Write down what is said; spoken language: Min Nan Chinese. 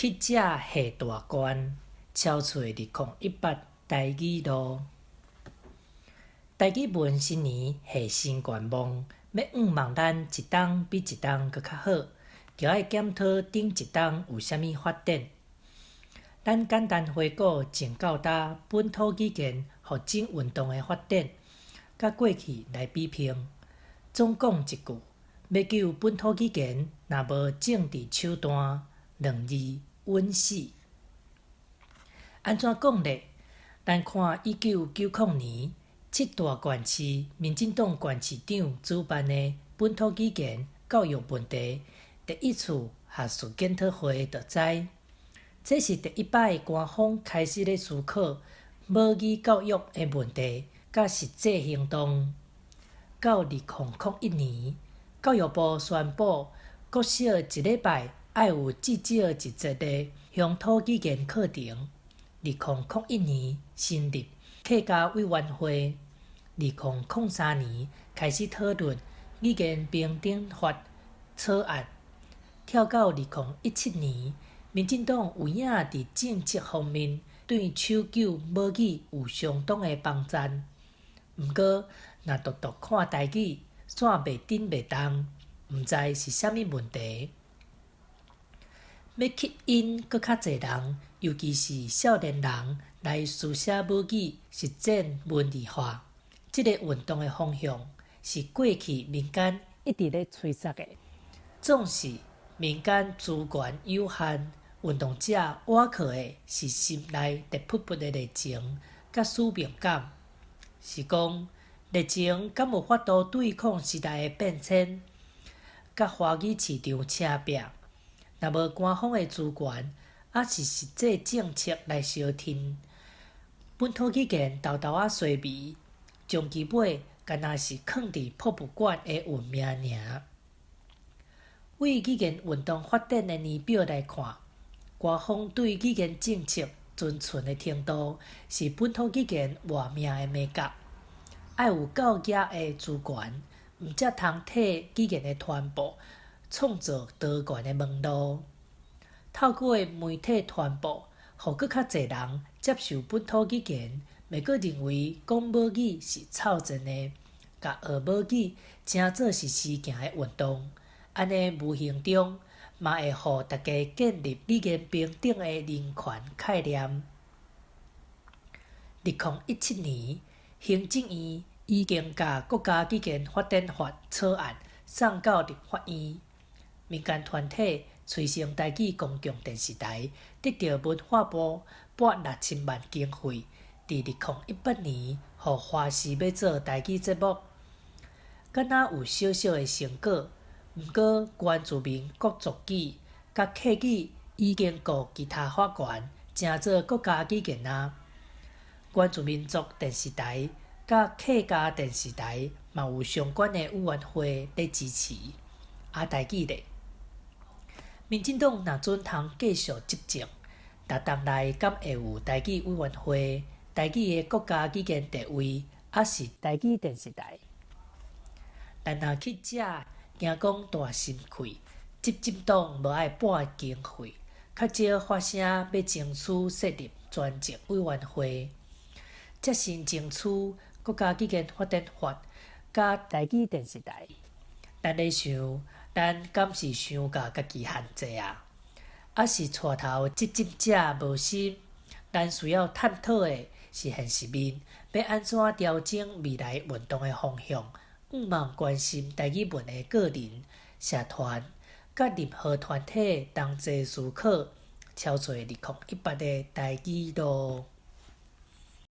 去食下大關，抄揣2018台語路。台語文新年賀新願望，欲向望咱一冬比一冬閣較好，就愛檢討頂一冬有啥物發展。咱簡單回顧前到今本土語言復振運動的發展，佮過去來比拼。總講一句，欲救本土語言，若無政治手段，兩字穩死。按怎講咧？咱看1990年七大縣市民進黨縣市長主辦的本土語言教育問題第一次學術檢討會就知，這是第一擺官方開始咧思考母語教育的問題，佮實際行動。到2001年，教育部宣布，國小一禮拜愛有至少一節的鄉土語言課程。2001年成立客家委員會。2003年開始討論語言平等法草案。跳到2017年，民進黨有影佇政策方面對搶救母語有相當的幫贊。毋過，若獨獨看台語，煞袂振袂動，毋知是啥物問題。欲吸引閣較濟人，尤其是少年人來書寫母語，實踐文字化，這個運動的方向是過去民間一直咧催促的。總是民間資源有限，運動者倚靠的是心內熱噗噗的熱情佮使命感。是講熱情敢有法度對抗時代的變遷，佮華語市場捙拚？若無官方的資源，抑是實際政策來相挺，本土語言沓沓仔衰微，終其尾敢若是囥佇博物館的運命爾。對語言運動發展的年表來看，官方對語言政策遵循的程度，是本土語言活命的眉角。愛有夠額的資源，毋才通替語言的傳播創造多元的門路。透過媒體傳播，予閣較濟人接受本土語言，袂閣認為講母語是臭賤的，共學母語誠做是時行的運動。按呢無形中嘛會予大家建立語言平等的人權概念。2017年，行政院已經共國家語言發展法草案送到立法院。民間團體催生台語公共電視台，得著文化部撥6000萬經費，佇2018年，予華視欲做台語節目，敢若有小小的成果。毋過，原住民國族語佮客語已經告其他法源，成做國家語言矣。原住民族電視台佮客家電視台嘛有相關的委員會咧支持。啊，台語咧，民進黨若準通繼續執政，六冬內敢會有台語委員會、台語的國家語言地位，抑是台語電視台？咱若去食，驚講大心氣，執政黨無愛撥經費，較少發聲欲爭取設立專責委員會。才先爭取國家語言發展法佮台語電視台。咱咧想，咱敢是傷共家己限制啊？抑是帶頭執政者無心？咱需要探討的是現實面，欲按怎調整未來運動的方向？向望關心台語文的個人、社團，佮任何團體同齊思考，抄揣2018的台語路。